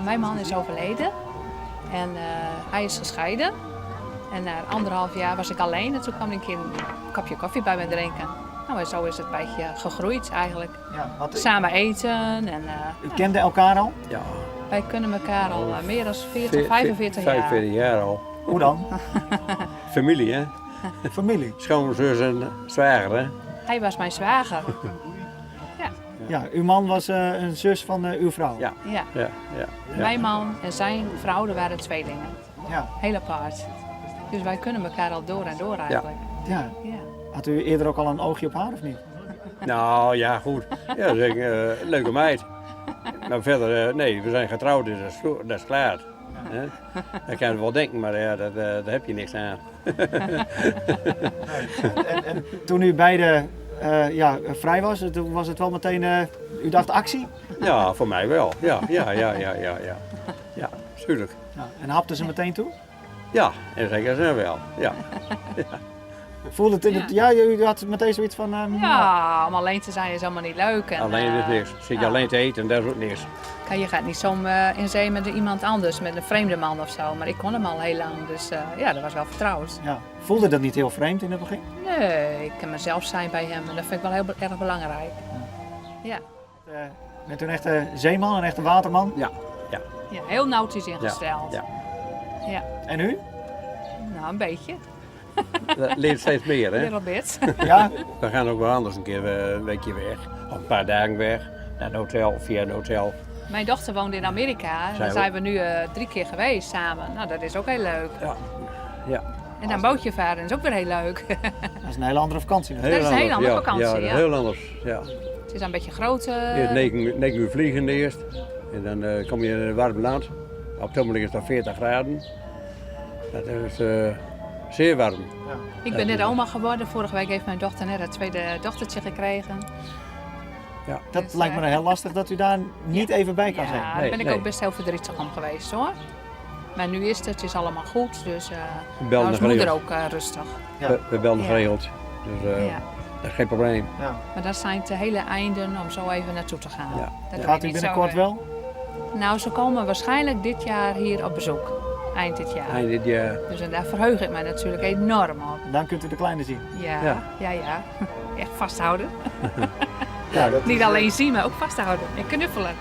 Mijn man is overleden en hij is gescheiden. En na anderhalf jaar was ik alleen en toen kwam hij een keer een kopje koffie bij me drinken. Nou, en zo is het een beetje gegroeid eigenlijk. Ja, want Samen eten en u kende elkaar al? Ja. Wij kunnen elkaar al meer dan 40, 45 jaar. 45 jaar al. Hoe dan? Familie, hè? Familie? Schoonzus en zwager, hè? Hij was mijn zwager. Ja, uw man was een zus van uw vrouw? Ja. Ja. Ja, ja, ja. Mijn man en zijn vrouw, dat waren tweelingen. Ja. Heel apart. Dus wij kunnen elkaar al door en door eigenlijk. Ja. Ja. Had u eerder ook al een oogje op haar of niet? Nou ja, goed. Ja, dat is een leuke meid. Maar verder, nee, we zijn getrouwd, dus dat is goed, dat is klaar. Hè? Dat kan je wel denken, maar ja, daar heb je niks aan. En toen u beide vrij was, toen was het wel meteen, u dacht actie? Ja, voor mij wel. Ja, ja, ja, ja, ja, ja. Ja, tuurlijk. Ja, en hapte ze meteen toe? Ja, in zekere zin wel. Ja. Voelde het in het, ja, u had meteen zoiets van, Ja, om alleen te zijn is helemaal niet leuk. En, alleen is niks. Zit je alleen te eten, dat is ook niks. Kijk, je gaat niet zomaar in zee met iemand anders, met een vreemde man of zo. Maar ik kon hem al heel lang, dus ja, dat was wel vertrouwd. Ja. Voelde dat niet heel vreemd in het begin? Nee, ik kan mezelf zijn bij hem en dat vind ik wel heel erg belangrijk. Ja. Bent u een echte zeeman, een echte waterman? Ja, ja. Ja, heel nautisch ingesteld. Ja, ja. Ja. En u? Nou, een beetje. Dat leert steeds meer, hè? Little bit. Ja. We gaan ook wel anders een keer een weekje weg. Of een paar dagen weg. Naar het hotel, via het hotel. Mijn dochter woonde in Amerika en Zijn daar we zijn we nu 3 keer geweest samen. Nou, dat is ook heel leuk. Ja. Ja. En dan bootje varen is ook weer heel leuk. Dat is een hele andere vakantie natuurlijk. Dat is een hele Heel andere anders, ja. vakantie, Ja, ja. heel anders, ja. Het is een beetje groter. Eerst 9 uur vliegen eerst. En dan kom je in een warm land. Op het ogenblik is het 40 graden. Dat is zeer warm. Ja. Ik ben net oma geworden. Vorige week heeft mijn dochter net haar tweede dochtertje gekregen. Ja. Dat Dus, lijkt me heel lastig dat u daar niet even bij kan Ja, zijn. daar Nee, ben ik nee. ook best heel verdrietig om geweest hoor. Maar nu is het, het is allemaal goed, dus We belden nou is moeder geregeld. ook rustig. Ja. We belden Ja. geregeld, dus Ja. dat is geen probleem. Ja. Maar dat zijn de hele einden om zo even naartoe te gaan. Ja. Dat Ja. doe Gaat je u niet zo, binnenkort hè. wel? Nou, ze komen waarschijnlijk dit jaar hier op bezoek. Eind dit jaar. Eind dit jaar. Dus en daar verheug ik mij natuurlijk enorm op. Dan kunt u de kleine zien. Ja, Ja. ja, ja. Echt vasthouden. Ja, dat Niet alleen zien, maar ook vasthouden en knuffelen.